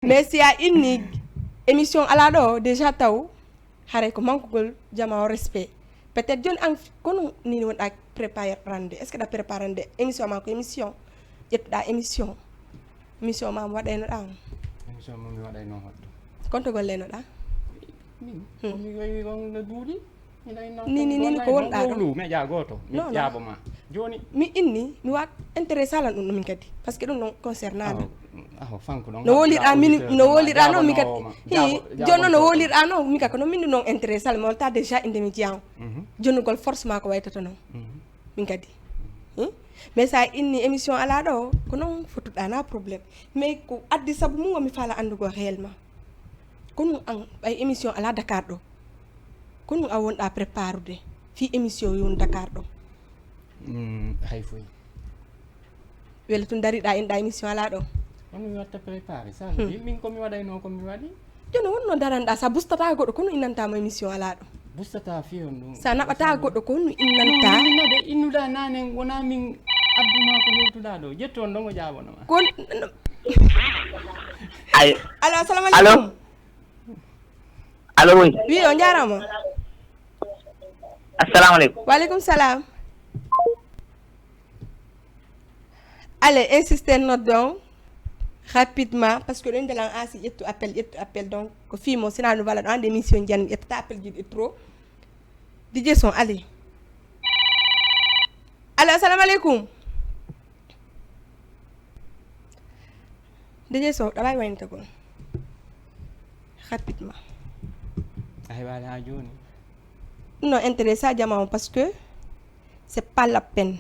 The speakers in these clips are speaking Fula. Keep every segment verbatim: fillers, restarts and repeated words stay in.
Mais si a inni émission alaa ɗo déjà taw, haray ko mankugol jama o respect. Peut-être jooni an kono ni wonɗa préparande, est-ce que ɗa préparande émission ma? Ko émission ƴettuɗa émission, émission ma mo waɗaynoɗa on? Émission mo mi waɗayno hoɗɗo? Konto gollenoɗa? Min Hmm. Komi wawi on no duuɗi. Ni ni ni ko wonɗa ɗo? Wowlu meƴa goto mi jaabo ma. Joni mi inni mi wa intéressé alan ɗum ɗo min kadi, parce que ɗum ɗon concerne amin. Aho fanko ɗon no wolirɗa min, no wolirɗa noon min kadi. Hi, joni noon no wolirɗa noon min kadi kono min ɗum ɗon intéressé alan mi wolta déjà inde mi jeyan. Jonugol force ma ko waytata noon. Min kadi. Mais sa inni émission ala ɗo ko noon fotuɗa na problème. Mais ko addi sabu mum mi faala andugol réellement. Ko ɗum an ɓay émission ala Dakar ɗo? Ko ɗum a wonɗa préparude fii émission yon Dakar ɗo? Hay foy. Wela tun dariɗa inɗa émission ala ɗo? Kono mi watta préparé sa. Min komi waɗayno komi waɗi. Jono wonno daranɗa sa bustata goɗɗo kono innantama émission ala ɗo? Bustata fiyon ɗum sa naɓata goɗɗo kono innanta? Naɓe innuɗa nanen wona min adduma ko hewtuɗa ɗo ƴettu on ɗon o jaabonoma kon. Allo, assalamu alaikum. Allo, oui. Oui, on jarama. Assalamu alaikum. Wa alaikum salam. Allez, insistez noddon rapidement parce que ɗum dalan asi ƴettu appel ƴettu appel donc ko fimo sina no wala ɗo ande émission jan ƴettata appel jiɗi trop. Dj son, allez. Allo, assalamu alaikum. Dj son, ɗaɓay wayntagol rapidement. A heɓaali ha joni. Non intéressé a jama on parce que c'est pas la peine.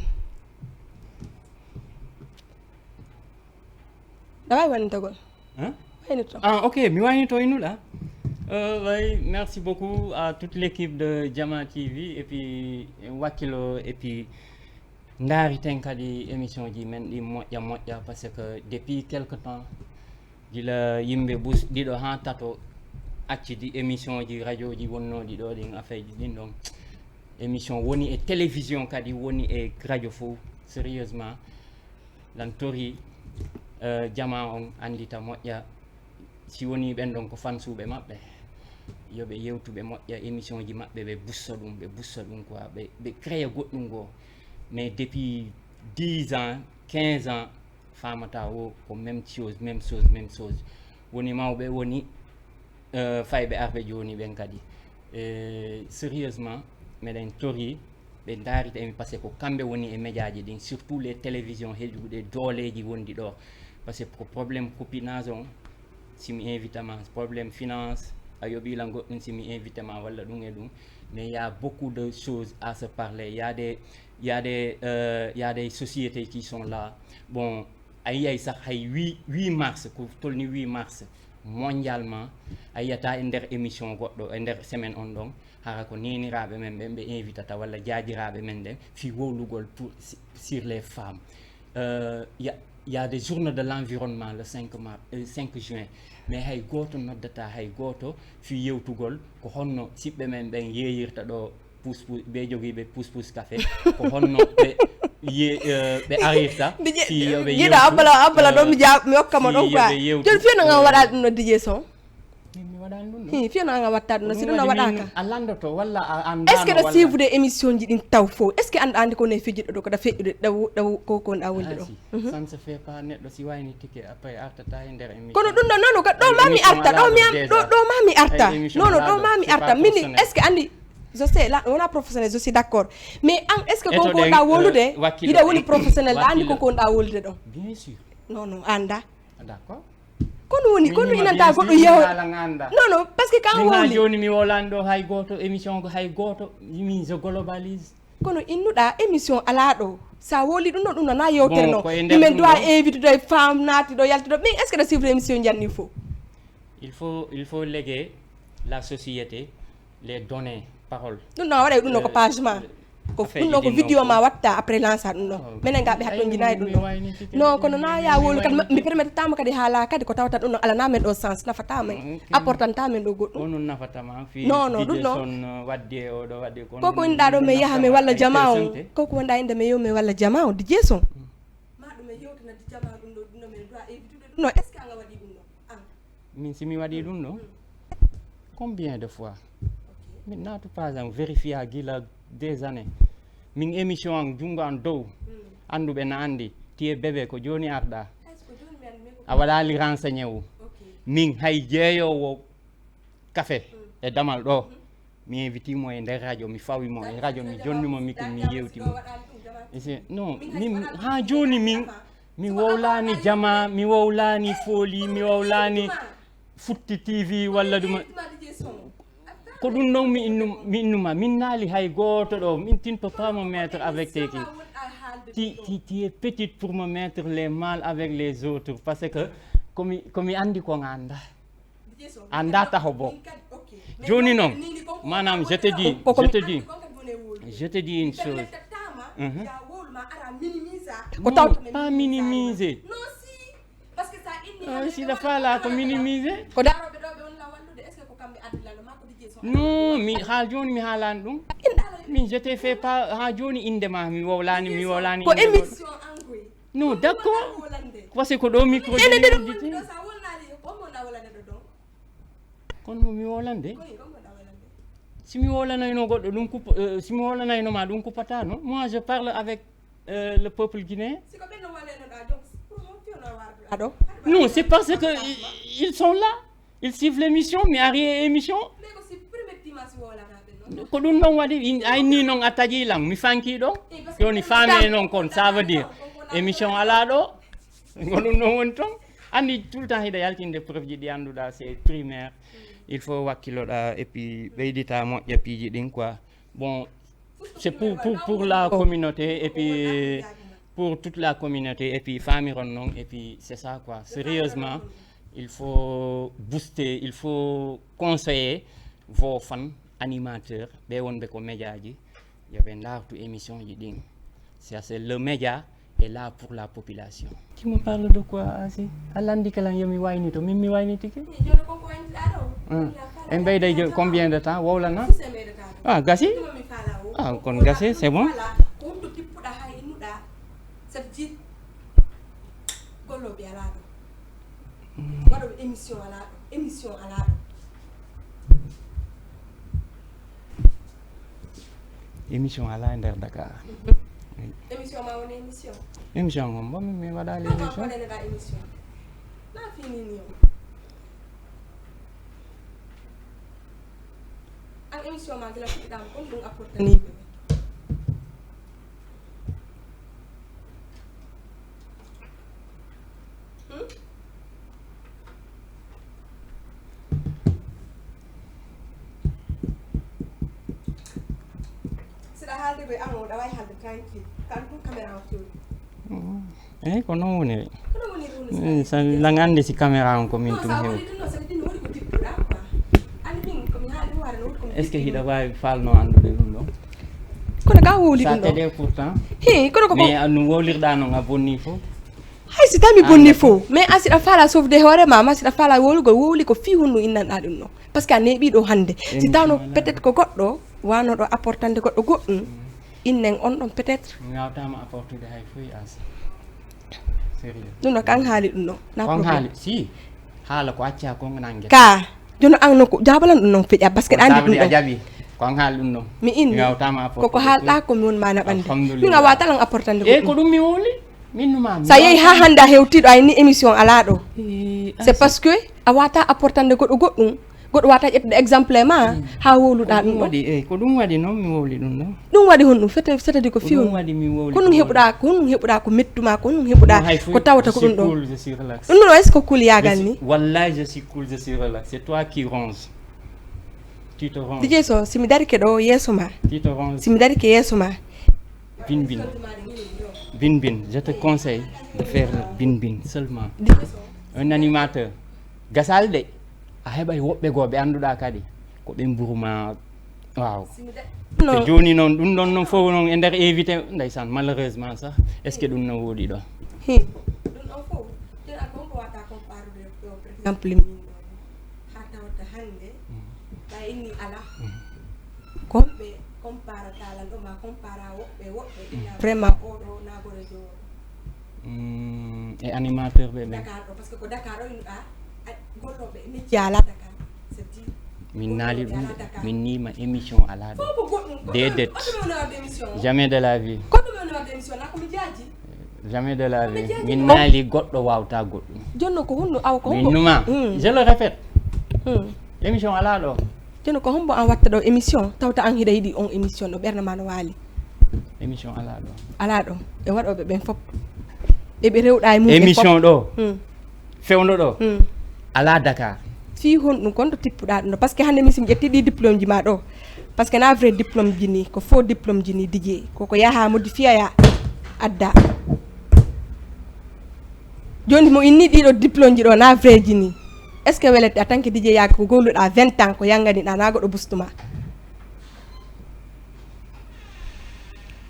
Ɗaɓay wayntagol. Waynito. Ah, ok, mi waynito innuɗa. Euh, oui, merci beaucoup à toute l'équipe de Jama T V et puis wakkilo et puis ndaariten kadi émission ji men ɗi moƴƴa moƴƴa parce que depuis quelque temps gila yimɓe bus ɗiɗo ha tato accidi émission ji radio ji wonnoɗi ɗo ɗin affaire ji ɗin ɗon émission woni e télévision kadi woni e radio fof sérieusement lan tori euh, jama on andita moƴƴa si woni ɓen ɗon ko fansuɓe maɓɓe yo ɓe yewtu ɓe moƴƴa émission ji maɓɓe ɓe bussa ɗum ɓe bussa ɗum quoi ɓe ɓe créa goɗɗum goo mais depuis dix ans quinze ans famata o ko même chose même chose même chose woni mawɓe woni euh, fayɓe arɓe joni ɓen kadi euh, sérieusement meɗen tori ɓe ndaarita emi parce que ko kamɓe woni e médiaji ɗin surtout les télévision heƴuɗe dooleji wondi ɗo parce que ko problème copinage on si mi invite ma problème finance a yoɓi lan goɗɗum si mi invite ma walla ɗum e ɗum mais y a beaucoup de choses à se parler y a des y a des euh, y a des sociétés qui sont là bon a yiyay sah hay huit mars ko tolni huit mars mondialement a yiyata e nder émission goɗɗo e nder semaine on ɗon hara ko neniraɓe men ɓen ɓe invitata walla jaajiraɓe men ɗen fi wowlugol pour sur les femmes euh, y, a, y a des journées de l'environnement le cinq mars euh, cinq juin mais hay goto noddata hay goto fi yewtugol ko honno siɓɓe men ɓen yeeyirta ɗo puspus ɓe jogiiɓe puspus café ko honno ɓe ɓe arirta si yoɓe jiɗa abbala abbala ɗo mi ja mi hokkama ɗon quoi joni fiyano ngam waɗa ɗum no dj son mi waɗani ɗum hi fiyano ngam watta ɗum no si ɗum no waɗaka a landoto walla a anda est ce que ɗa suivre émission ji ɗin taw fof est ce que anɗa andi ko ne fejuɗo ɗo ko ɗa feƴƴude ɗaw ɗaw ko ko ɗa wonde ɗo ça ne se fait pas neɗɗo si wayni tike après artata e nder émission kono ɗum ɗo nono ka ɗo ma mi arta ɗo mi an ɗo ɗo ma mi arta nono ɗo ma mi arta mini est ce que andi je sais là on a professionnel je suis d'accord mais an est ce que ko ko da wolude hiɗa woni professionnel da andi ko ko da wolude ɗo bien sûr non non anda d'accord kono woni kono inanta goɗɗo yeho non non parce que kan woli joni mi wolani ɗo hay goto émission ko hay goto min je globalise kono innuɗa émission ala ɗo sa woli ɗum ɗo ɗum nana yewtere no ɗumen doit invité ɗo e femme naati ɗo yalti ɗo ɓen est ce que ɗa suivre émission janni fof il faut il faut léguer la société les données parole ɗum ɗo a waɗa ɗum ɗo ko page ma ko ɗum ɗo ko vidéo ma watta après lança ɗum ɗo minen ga ɓe hattonjinayi ɗum ɗo non kono na ya wolu kadi mi permettetama kadi haala kadi ko tawata ɗum ɗo alana men ɗo sens nafatama apportanta men ɗo goɗɗum non non ɗum ɗo wadde oɗo wadde kono koko inɗa ɗo mi yaha mi walla jama o koko wonɗa inde mi yew mi walla jama o dj son ma ɗum e yewtanade jama ɗum ɗo ɗum ɗo min doit évitude ɗum ɗo est ce que anga waɗi ɗum ɗo an Min si mi waɗi ɗum ɗo, combien de fois? Min naatu page am vérifier gila des années. Min émission am junngo am dow. Annduɓe na anndi, tiye bébé ko jooni arɗa. A waɗaali renseigné wu. Min hay jeeyoowo kafe e damal ɗo. Mi inviti mo e nder radio, mi fawi mo e radio, mi jonni mo, mi, mi yewti mo. Ese, non, min, haa jooni min, mi wowlaani jama, mi wowlaani fooli, mi wowlaani Futti T V walla ɗuma. Ko ɗum ɗon mi innu-, mi innuma. Min naali hay gooto ɗo. Min tinto pas mo mettre avec tes qui. Ti, ti, tu es petite pour me mettre les mal avec les autres. Parce que ko mi, ko mi anndi ko ngannda. Annda taho bo. Jooni noon, maanaam, je te dis, je te dis, je te dis une chose. Mhm. Ko taw- Non, pas minimiser. Ah, si la fala ko minimiser. Ko daroɓe ɗo ɓe wonla wallude, est ce que ko kamɓe addi lalo ma ko Didier Sow? Non, mi haa jooni mi haalani ɗum. Min je te fais pas, haa jooni innde ma mi wowlani, mi wowlani ko innde goɗɗo. Émission an koy. Non, d'accord. Parce que ko ɗo micro ene de ɗum. Kono mi wolande. Si mi wolanayno goɗɗo ɗum kup-, euh, si mi wolanayno ma ɗum kuppata non. Moi je parle avec, euh, le peuple guinéen. Non, c'est parce que i- ils sont là. Ils suivent l'émission, mi ari e émission. Ko ɗum ɗon waɗi in- ay ni noon a taƴi lan mi fanki ɗon. Joni faame noon kon ça veut dire émission ala ɗo. Ko ɗum ɗon woni toon. Anndi tout le temps hiɗa yaltinde preuve ji ɗi annduɗa c'est primaire. Il faut wakkiloɗa et puis ɓeydita moƴƴa piiji ɗin quoi. Bon, c'est pour, pour, pour la communauté et puis pour toute la communauté et puis faamiron noon et puis c'est ça quoi. Sérieusement, il faut booster, il faut conseiller vos fans animateurs, ɓe wonɓe ko média ji, yo ɓe ndartu émission ji ɗin. Ça c'est le média est là pour la population. Tu me parles de quoi, Asi? A landi kala yomi waynito, min mi waynitike. Hein. En ɓeyday jo- combien de temps wowlana? Ah, gasi. Ah, kon gasi, c'est bon. Golloɓe alaa ɗo. Waɗoɓe émission alaa ɗo. Émission alaa ɗo. Émission alaa e nder Dakar. Émission ma woni émission. Émission ngon bo min mi waɗaali émission. Ko neneɗa émission? Na fini ni o. An émission ma gila fuɗɗiɗama kon ɗum apportani yimɓe ɓe. Hmm? Siɗa haalde koye an o, ɗa wawi haalde tranquille. Kan ɗum caméra o fewti. Eyyi, ko noon woni. Ko noon woni ɗum. Eh, sa- lan anndi si caméra on ko min tun hewti. Est-ce que hiɗa waawi falno anndude ɗum ɗon? Kono ka wowli ɗum ɗon. Pourtant. He, kono ko mais no wowlirɗa noon a bonni fof. Hay si tawi mi bonni fof, mais a siɗa faala sofde hoore ma, ma siɗa faala wowlugol, wowli ko fii honno innanɗa ɗum ɗon. Parce que a neeɓi ɗo hannde. Si tawno peut-être ko goɗɗo wano ɗo apportande goɗɗo goɗɗum, innen on ɗon peut-être. Mi wawtama apportude hay foy as. Sérieux. Ɗum ɗo kan haali ɗum ɗo. Na problème. Haali si haala ko acca ko nange. Ka jono an no ko jabalan ɗum non feƴa parce que ɗandi ɗum ɗo. Jabi ko an haali ɗum ɗo. Mi inni mi wawtama apportude. Koko haalɗa ko mi won ma naɓande. Min a watalan apportande ko. E ko ɗum mi wowli. Min numa. Sa yehi ha hande a hewtiɗo a inni émission ala ɗo. C'est parce que a wata apportande goɗɗo goɗɗum. Goɗɗo wata ƴettude exemple e ma ha wowluɗa ɗum ɗo. Waɗi eyyi ko ɗum waɗi noon mi wowli ɗum ɗo. Ɗum waɗi honɗum c'est à dire ko fiw ɗum waɗi mi wowli ko ɗum heɓuɗa ko honɗum heɓuɗa ko mettuma ko honɗum heɓuɗa ko tawata ko ɗum ɗo. Ɗum ɗo est ce que cool yagal ni? Wallahi je suis cool, je suis relax, c'est toi qui ronge. Tu te ronges. Didier Sow si mi darike ɗo yeeso ma. Tu te ronges. Si mi darike yeeso ma. Bin bin. Bin bin, je te conseille de faire bin bin seulement. Un animateur gasal de a heɓay woɓɓe goo ɓe annduɗa kadi ko ɓe mburuma. Waaw. Te jooni noon ɗum ɗon noon fof noon e nder invité ndeysaan malheureusement sax est ce que ɗum no wooɗi ɗo? Hi. Ɗum ɗon fof tena kon ko wata comparude par exemple min ɗo ha tawata hannde ɓay inni ala. Ko ɓe comparata lan ɗo ma compara woɓɓe woɓɓe ina vraiment oɗo nagore jowo. Mm, e animateur ɓe ɓen. Dakar ɗo parce que ko Dakar o innuɗa. Gollooɓe e métier alaa Dakar, c'est dire. Min naali ɗum de. Min niima émission alaa ɗo. Déedéet. Jamais de la vie. Jamais de la vie. Min naali goɗɗo waawta goɗɗum. Jonno ko honno awa ko min numa. Hmm. Je le répète. Hmm. Émission alaa ɗo. Jonno ko hombo an watta ɗo émission tawta an hiɗa yiɗi on émission ɗo ɓernde ma no waali. Émission alaa ɗo. Alaa ɗo. E waɗooɓe ɓen fof. Eɓe rewɗa e mum ɓe fof. Émission ɗo. Hmm. Fewndo ɗo. Hmm. Alaa Dakar. Fii honɗum kon to tippuɗaa ɗum ɗo? Parce que hannde min si mi ƴetti ɗi diplôme ji ma ɗo. Parce que na vrai diplôme ji ni, ko faux diplôme ji ni Didier. Koko yaha modifiya ya adda. Jooni mo inni ɗiɗo diplôme ji ɗo na vrai ji ni. Est-ce que welete a tanke Didier Yaga ko golluɗa vingt ans ko yanganiɗa na goɗɗo bustuma?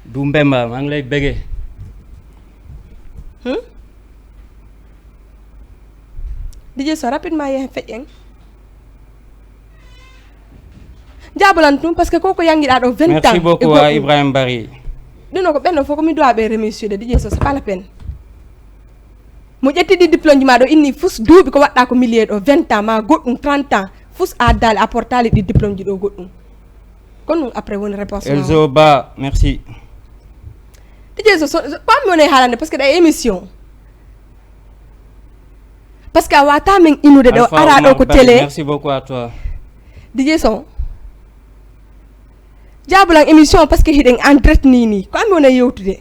Dumbemba, maa ngi lay bëggee. Hmm? Didier Sow, rapidement, yehen feƴƴen. Jaabolan ɗum, parce que koko yangiɗa ɗo vingt ans. Merci beaucoup à Ibrahim Bari. Ɗum ɗo ko ɓenno fof ko mi doit ɓe remercier de Didier Sow, c'est pas la peine. Mo ƴetti ɗi diplôme ji ma ɗo inni fus duuɓi ko waɗɗa ko millier ɗo vingt ans ma goɗɗum trente ans fus a addaali a portaali ɗi diplôme ji ɗo goɗɗum. Ko ɗum après woni réponse ma. Elzo Ba, merci. Didier Sow, so, so, ko an mi woni e haalande parce que ɗa e émission. Parce que a wata min inude ɗo Alpha ara ɗo Omar ko Bari, télé. Merci beaucoup à toi. Didier Sow. Jaabulan émission parce que hiɗen en direct ni ni. Ko an mi woni e yewtude.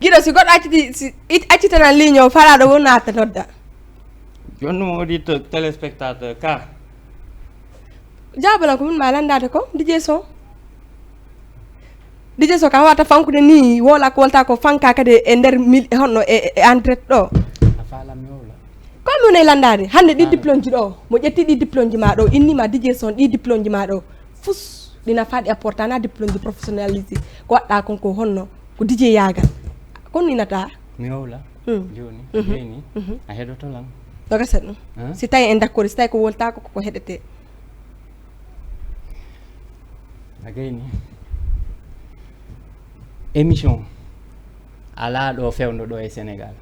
Giɗo si goɗɗo acciti si it- accitanan ligne o falaɗo won naata nodda. Jonnuma auditeur téléspectateur ka. Jaabalan ko min ma landade ko Didier Sow. Didier Sow kam wata fankude ni wola ko wolta ko fanka kadi e nder mil e honno e e en direct ɗo. A faalam mi wowla. Ko mi woni e landade hannde ɗi diplôme ji ɗo mo ƴetti ɗi diplôme ji ma ɗo innima Didier Sow ɗi diplôme ji ma ɗo fus ɗi nafaɗi a portana diplôme ji professionnalisé ko waɗɗa kon ko honno ko Didier Yagal kon ninata. Mi wowla. Hmm. Joni Mhm. Jeyni Mhm. A heɗoto lan. No gasa ɗum Hein? Si tawi en d'accord si tawi ko wolta ko ko heɗete. A gayni émission alaa ɗo fewndo ɗo e Sénégal.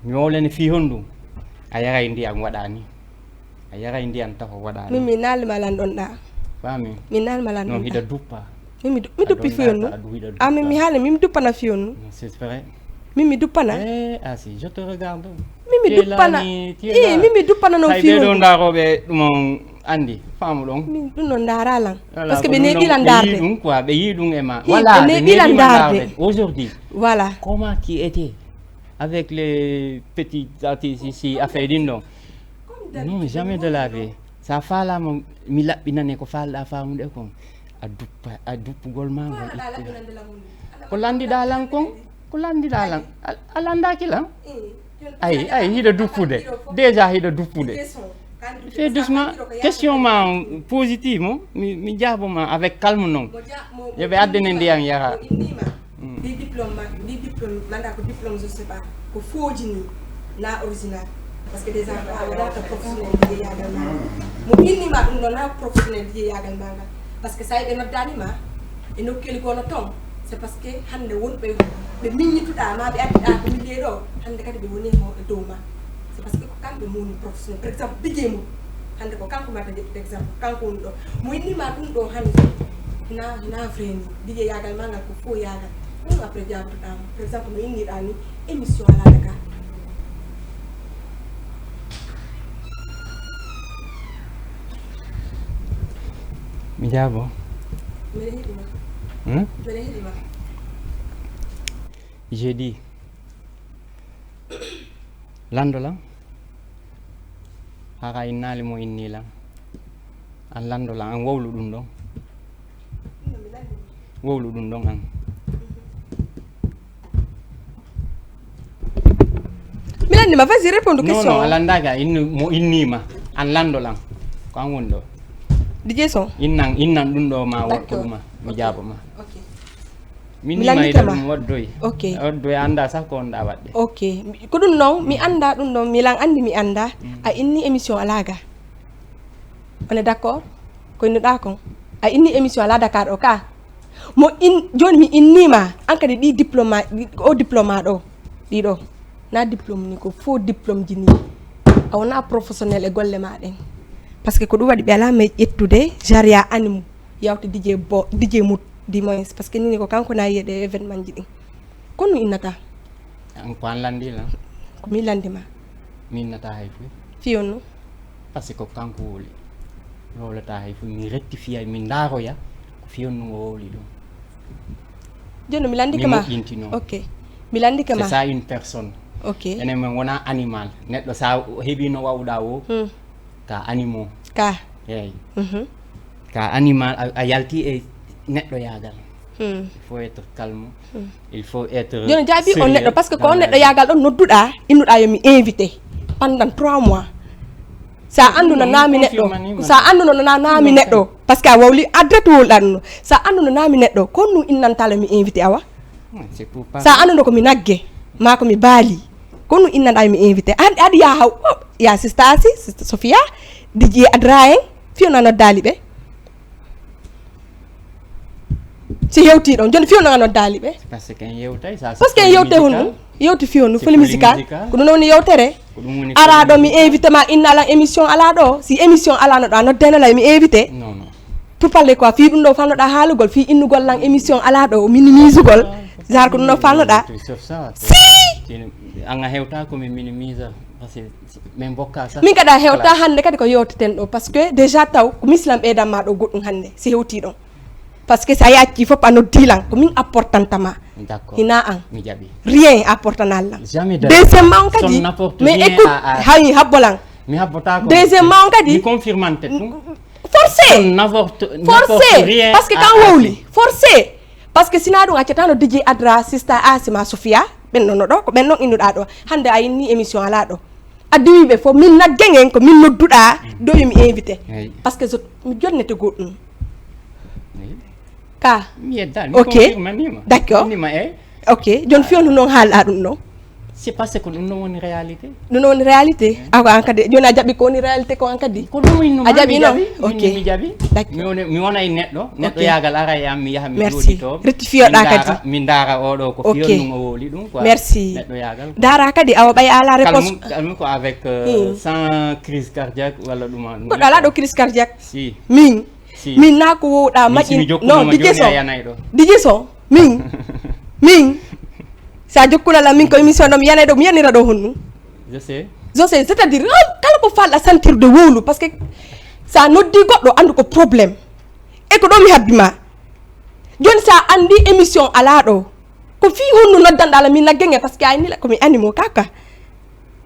Mi wowlene fii honɗum a yaray ndiyam waɗani a yaray ndiyam taho waɗani. Min mi naalima lan ɗon ɗa. Faami. Min naalima lan ɗon ɗa. Hiɗa duppa. Min mi du- mi duppi fiyonnu. Amin mi haali min mi duppana fiyonnu. C'est vrai. Min mi duppana. Eh, ah si, je te regarde. Min mi duppana. Eh, min mi duppana no fiyonnu. Ɓe ɗo ndaroɓe ɗum on andi, faamu ɗon. Min ɗum no ndara lan. Parce que ɓe neeɓi lan darde. Ɗum quoi, ɓe yi ɗum e ma. Voilà, ɓe neeɓi lan darde. Aujourd'hui. Voilà. Comment qui était avec les petits artistes ici, affaire ɗin ɗon. Non, jamais de la vie. Sa faalama mi laɓɓinane ko faalɗa faamude kon. A duppa a duppugol ma ngol ittira ko landiɗa lan kon ko landiɗa lan a landaki lan. Ay ay hiɗa duppude déjà hiɗa duppude. Fais doucement. Question ma positive mo mi jaabo ma avec calme non. Yoɓe addene ndiyan yara. Ndi diplôme ma ndi diplôme manda ko diplôme je sais pas ko fooji ni na original. Parce que déjà a wonata professionnel de jeeyagal ma ngal mo innima ɗum ɗo na professionnel de jeeyagal ma ngal. Parce que sa yiɓe noddanima e nokkeeli gono ton c'est parce que hannde wonɓe ɓe miññituɗa ma ɓe addiɗa ko millier ɗo hannde kadi ɓe woni e dow ma. C'est parce que ko kamɓe moni professionnel par exemple bigey mum hannde ko kanko mata ƴettude exemple kanko woni ɗo mo innima ɗum ɗo hannde na na vrai ni bigey yagal ma ngal ko faux yagal ɗum après jabtoɗamo par exemple no inniɗa ni émission ala daga. Mi jaabo. Mbeɗa hiɗima. Hmm? Mbeɗa hiɗima. Jeudi. Lanndo lan hara innaali mo inni lan an lanndo lan an wowlu ɗum ɗon wowlu ɗum ɗon an mi lanndima vas-y répondu question non a lanndaki a inni mo innima an lanndo lan ko an woni ɗo dj son innan innan ɗum ɗo ma waɗɗuma mi jaabo ma min mi lannditama ɗum waddoy ok waddoy annda sah ko wonɗa waɗde ok ko ɗum noon mi annda ɗum ɗon milan anndi mi annda a inni émission alaa ga on est d'accord ko innuɗa kon a inni émission alaa dakar o ka mo in jooni mi innima an kadi ɗi diplôme o diplôme ma ɗo Ɗiɗo, na diplôme ni ko faux diplôme ji ni. A wona professionnel e golle ma ɗen. Parce que ko ɗum waɗi ɓe alaa may ƴettude jaria animu yawta DJ bo DJ mut du moins, parce que nini ko kanko na yiye ɗe événement ji ɗin. Kono innata. An ko an landi lan? Ko mi landi ma. Mi innata hay fuu. Fiyon no. Parce que ko kanko wowli. Mi wowlata hay fuu, mi rectifia, mi ndaroya ko fiyon no o wowli ɗum. Jono mi landi Mi kama. Moƴƴintino. Ok. Mi landi C'est kama. Ça une personne. Ok. Enen men wona animal. Neɗɗo sa heɓi no wawɗa o, Hmm. Ka animaux. Ka. Eyi. Mhm. Ka animal a, a yalti e neɗɗoyagal. Hmm. Il faut être calme. Il faut être Jono jaabi on sérieux neɗɗo, parce que ko dans on la neɗɗo yagal ɗon nodduɗa, innuɗa yo mi invité pendant trois mois. Sa anduno mi nami confirme neɗɗo, ni, sa anduno no na nami Non, neɗɗo, parce que a wawli adrette wowluɗa ɗum no. Sa anduno nami neɗɗo, ko ɗum innantala mi invité awa. Ouais, c'est pour pas. Sa anduno ko mi nagge, ma ko mi baali, ko ɗum innanɗa mi invité. Aɗa aɗa yaha haw, oh, ya sista Asi, sista Sofia, DJ Adra en, fiyo na noddali ɓe. Si hewti ɗon, joni fiyo na noddali ɓe. Parce que en yewtay sa. Parce que en yewte honɗum, yewti fiyo nu foli musical. Ko ɗum woni yewtere. Ara ɗo mi invité ma, inna lan émission ala ɗo. Si émission ala no ɗo a noddeno la mi invité. Non, non. Pour parler quoi, fii ɗum ɗo fannoɗa haalugol, fii innugol lan émission ala ɗo, minimisugol. Genre ko ɗum ɗo fannoɗa. Sauf ça. Si. An a hewta ko mi minimise, parce que min bokka sa. Min kadi a hewta hannde kadi ko yewteten ɗo, parce que déjà taw ko mislam ɓeydan ma ɗo goɗɗum hannde si hewti ɗon. Parce que sa yacci fof a noddi lan ko min apportanta ma. D'accord. Hina an. Mi jaɓi. Rien apportanal lan. Jamais de Deuxièmement on Ça kadi, n'apporte mais rien écoute, à- à- hay habbo lan. Mi habbotako. Deuxièmement on kadi. Mi confirmante ɗum. Forcé. N'apporte Forcé. Parce que kan wowli. Forcé. Parce que sina ɗum accatano DJ Adra, sista Asima, Sofia, ɓen ɗon no ɗo ko ɓen ɗon innuɗa ɗo. Hannde a inni émission ala ɗo. A diwi ɓe fof min naggen en ko min nodduɗa ɗo yo mi invité. Eyi. Parce que so mi jonnete goɗɗum. Eyi. Ka. Mi yedda mi Ok. Confirmanima. D'accord. Nima e. Ok, joni fiyo no noon haalɗa ɗum ɗo. C'est parce que ɗum ɗum woni réalité. Ɗum ɗum woni réalité. Ako an kadi joni a jaɓi ko woni réalité ko an kadi. Ko ɗum inno A jaɓi mi non? Jaɓi, Ok. Min mi jaɓi. D'accord. Mi wona mi wona e neɗɗo. Neɗɗo Ok. Yagal ara e am mi yaha mi Merci. Jooɗi to. Rectifier Min ɗa ndaara- kadi. Min ndaara oɗo ko Ok. Fiyo ɗum o wowli ɗum quoi. Merci. Neɗɗo yagal. Dara kadi awa ɓay ala réponse. Kalmu kalmu ko avec euh, Hmm. Sans crise cardiaque walla ɗum. Goɗɗo ala ɗo crise cardiaque. Si. Min. Si. Min na ko wowɗa Mi si mi maƴin. jokkuno Non, mo DJ joni son. A yanay ɗo. DJ son. Min. Min. Sa jokkuna la min ko émission ɗo mi yanay ɗo mi yanira ɗo honnu. Je sais. Je sais, c'est-à-dire, ah, kala ko falɗa sentirde wowlu, parce que sa noddi goɗɗo andu ko problème. E ko ɗo mi habbi ma. Joni sa andi émission ala ɗo. Ko fii honno noddanɗa la mi nagge nge, parce que ay nila ko mi animo kaka.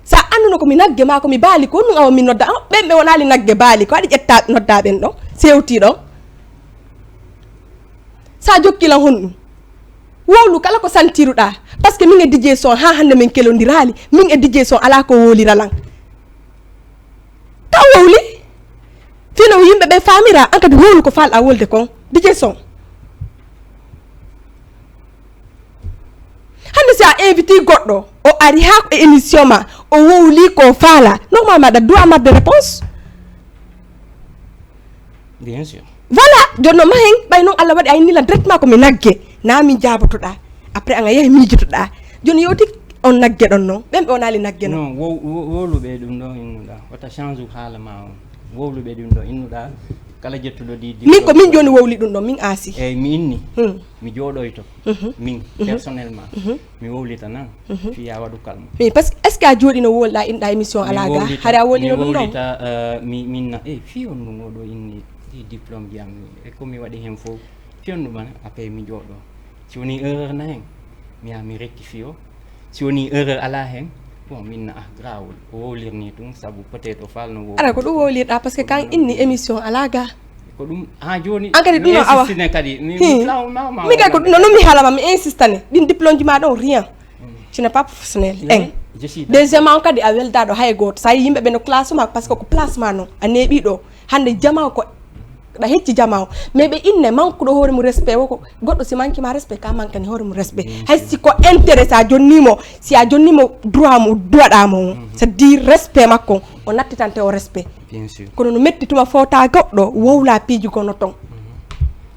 Sa anduno ko mi nagge ma ko mi baali ko ɗum awa mi nodda. Ah, ɓen ɓe wonali nagge baali ko aɗa ƴetta nodda ɓen ɗo. Sewti ɗo. Sa jokki lan honɗum. Wowlu kala ko santiruɗa. Parce que min e DJ son ha hande min kelondirali. Min e DJ son ala ko wowlira lan. Ka wowli. Fino yimɓe ɓe famira an kadi wowlu ko falɗa wolde kon. DJ son. Hande si a inviti goɗɗo o ari ha ko émission ma o wowli ko faala, normalement aɗa duwa marde réponse. Bien sûr. Voilà. Jonno mahen ɓay noon Allah waɗi a innila directement ko mi nagge na min jaabotoɗa. Après anga yehi miijotoɗa. Joni yewti on nagge ɗon noon ɓen ɓe wonali nagge noon. Non, wo- wo- wowluɓe ɗum ɗo innuɗa wata change haala ma on. Wowluɓe ɗum ɗo innuɗa kala jettuɗo ɗi Min ko min joni wowli ɗum ɗon min aasi. Eyyi mi inni. Hmm. Mi jooɗoyto. Min personnellement mi wowlita nan. Fiya waɗu kalma. Mais parce que est ce que a jooɗino wowlɗa inɗa émission ala ga hari a wowlino ɗum ɗon? Wowlita euh, mi minna e fi on ɗum oɗo inni ɗi diplôme ji am e komi waɗi hen fof fi on ɗum après mi jooɗo. Si woni erreur na hen mi yaha mi rectifie o. Si woni erreur ala hen bon minna ah grawol o wowlirni ɗum sabu peut être o falno wo Ara ko ɗum wowlirɗa parce que kan inni émission ala ga. Ko ɗum ha joni An kadi ɗum no awa. Insistine kadi mi Hmm. mi flaw ma ma Min kay ko ɗum no mi haalama mi insistane ɗin diplôme ji ma ɗon rien. Tu n'es pas professionnel en. Je suis Deuxièmement on kadi a weldaɗo hay goto sa yi yimɓe ɓe no classe ma parce que ko place ma noon a neeɓi ɗo hande jama o ko ɗa hecci jama o mais ɓe inne manque ɗo hoore mum respect woko goɗɗo si manque ma respect ka manque ni hoore mum respect hay si ko intérêt sa jonnimo si a jonnimo droit mo duwaɗa mo o c'est dire respect makko o nattitante o respect. Bien sûr. Kono no metti tuma fota goɗɗo wowla piiji gono ton.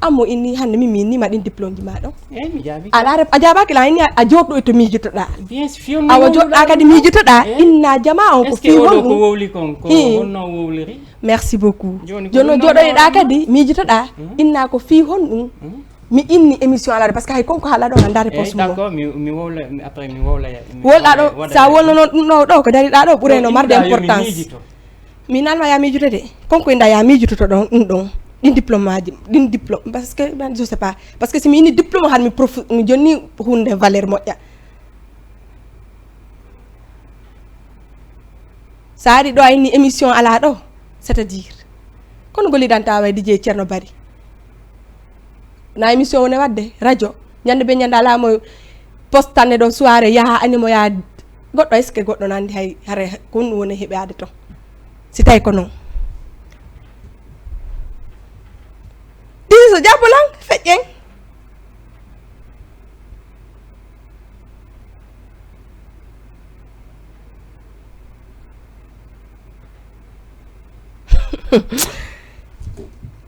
Ammo inni hannde min mi innima ɗin diplôme ji ma ɗon. Eyi mi jaabi. Aɗa rep a jaabaki la inni a jooɗɗo e to miijotoɗa. Bien sûr, fii on Awa wowluɗa jooɗɗa kadi ɗum. Miijotoɗa Eh? Inna jama on ko Est-ce que fii oɗo ko honɗum. Wowli kon ko Hi. Honno wowliri? Merci beaucoup. Joni ko Jooni ɗum ɗon jooɗoɗa wowlata. Kadi miijotoɗa Inna ko fii honɗum. Mi inni émission ala ɗo par ce que hay konko haala ɗo nandade Eyi poste mum. D'accord, mi mi wowla mi- après mi wowla. Mi Wolɗa wowla- ɗo wowla- sa wonno noon ɗum ɗo ɗo ko dariɗa ɗo ɓuurayno marde Innuɗa yo mi importance. Miijoto. Min alma ya miijoto de konko inda ya miijototo ɗon ɗum ɗon. Ɗin diplôme aji ɗin diplôme parce que ben, je sais pas parce que si mi inni diplôme han mi prof mi jonni hunde valeur moƴƴa. Sa ari ɗo a inni émission ala ɗo c'est à dire kono gollidanta way DJ Ceerno Bari. Na émission wone wadde radio ñande be ñande ala mo postane ɗo soirée yaha animo ya goɗɗo est ce que goɗɗo nandi hay hare kun woni heɓade ton. Si tawi ko non ɗiɗi so jabbo lan feƴƴen.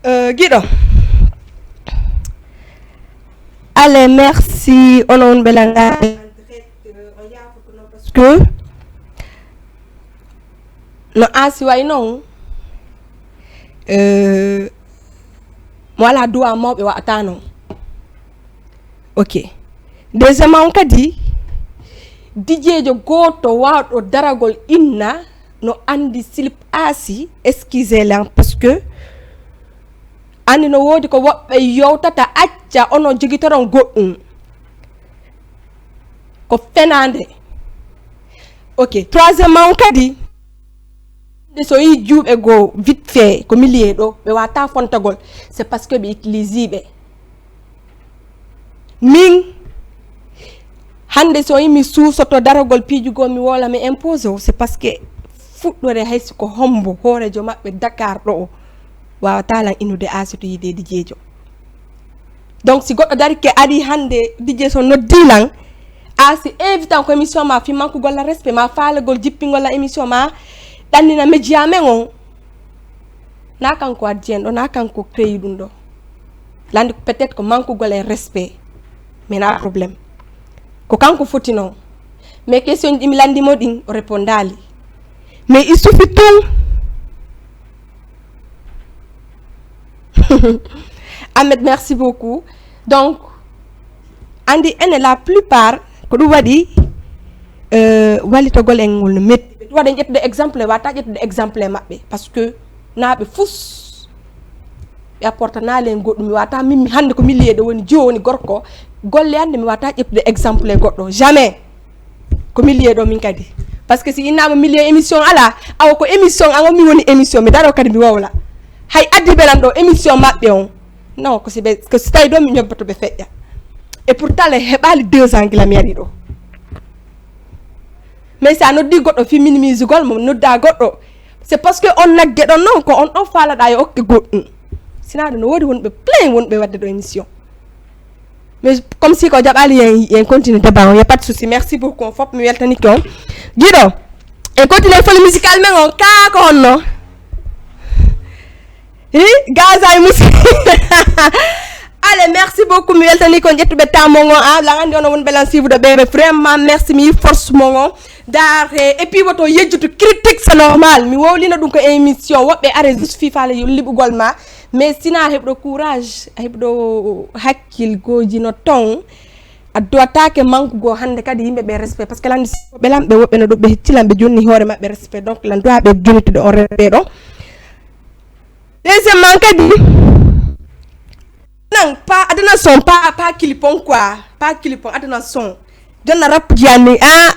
Euh, Guido. Allez, merci. Onon belanga. Parce que no asi way non. Euh, mo ala duwa mawɓe wa'ata non. Ok. Deuxièmement on kadi dijeejo gooto waawɗo daragol inna no anndi silip aasi excusez lan parce que anndi no woodi ko woɓɓe yowtata acca ono jogitoron goɗɗum ko fenaande. Ok. Troisièmement on kadi nde so yi juuɓe goo vite fait ko millier ɗo ɓe wata fontagol c'est parce que ɓe utilisiɓe. Min hannde so yimi suusoto daragol piiji goo mi woola mi impose o c'est parce que fuɗɗore haysi ko hombo hoorejo maɓɓe dakar ɗo o wawata lan inude aasi to yideedi jeejo. Donc si goɗɗo darike ari hannde dije so noddi lan aasi invitan ko émission ma fi mankugol lan respect ma faalagol jippingol lan émission ma ɗannina média men on. Na kanko addi en ɗo na kanko créyi ɗum ɗo. Landi peut-être ko mankugol en respect mais na problème. Ko kanko foti non mais question ji ɗimi landimo ɗin o répondaali. Mais il suffit tout. Ahmed merci beaucoup. Donc andi ene la plupart ko ɗum waɗi euh, wallitogol en ngol no metti ɓe waɗa en ƴettude exemple wata ƴettude exemple e maɓɓe parce que naɓe fus ɓe apportanaali en goɗɗum mi wata min hannde ko millier ɗo woni joni gorko golle hannde mi wata ƴettude exemple e goɗɗo jamais. Ko millier ɗo min kadi parce que si innama millier émission ala awa ko émission an o mi woni émission mi daro kadi mi wowla hay addiɓe lan ɗo émission maɓɓe on. Non ko si ɓe ko si tawi ɗo mi ñobbato ɓe feƴƴa. Et pourtant le heɓali deux ans gila mi ari ɗo. Mais si a noddi goɗɗo fi minimisugol mo nodda goɗɗo c'est parce que on nagge ɗon non ko on ɗon falaɗa yo okke goɗɗum. Sina ɗum no woodi wonɓe plein wonɓe wadde ɗo émission. Mais comme si ko jaɓali yen yen continue débat on y a pas de souci merci beaucoup on fop mi weltanike on. Giɗo en continue folie musicale men on ka ko honno? Hi gaza e musi. Allez merci beaucoup mi weltani kon ƴettuɓe tammo ngo a lan andi ono won belan sivude ɓe vraiment merci mi force mo ngo. Dar et puis woto yejjutu critique c'est normal mi wowlino ɗum ko émission woɓɓe are juste fifale liɓugol ma mais sina heɓɗo courage heɓɗo hakkil goji no ton. A duwatake manque go hande kadi yimɓe ɓe respect parce que landi ɓe lamɓe woɓɓe no ɗum ɓe heccilan ɓe jonni hoore maɓɓe respect donc lan duwa ɓe jonitude on respect ɗon. Deuxièmement kadi nan pa adana son pa pa kilipon quoi pa kilipon adana son jonna rap jiyani a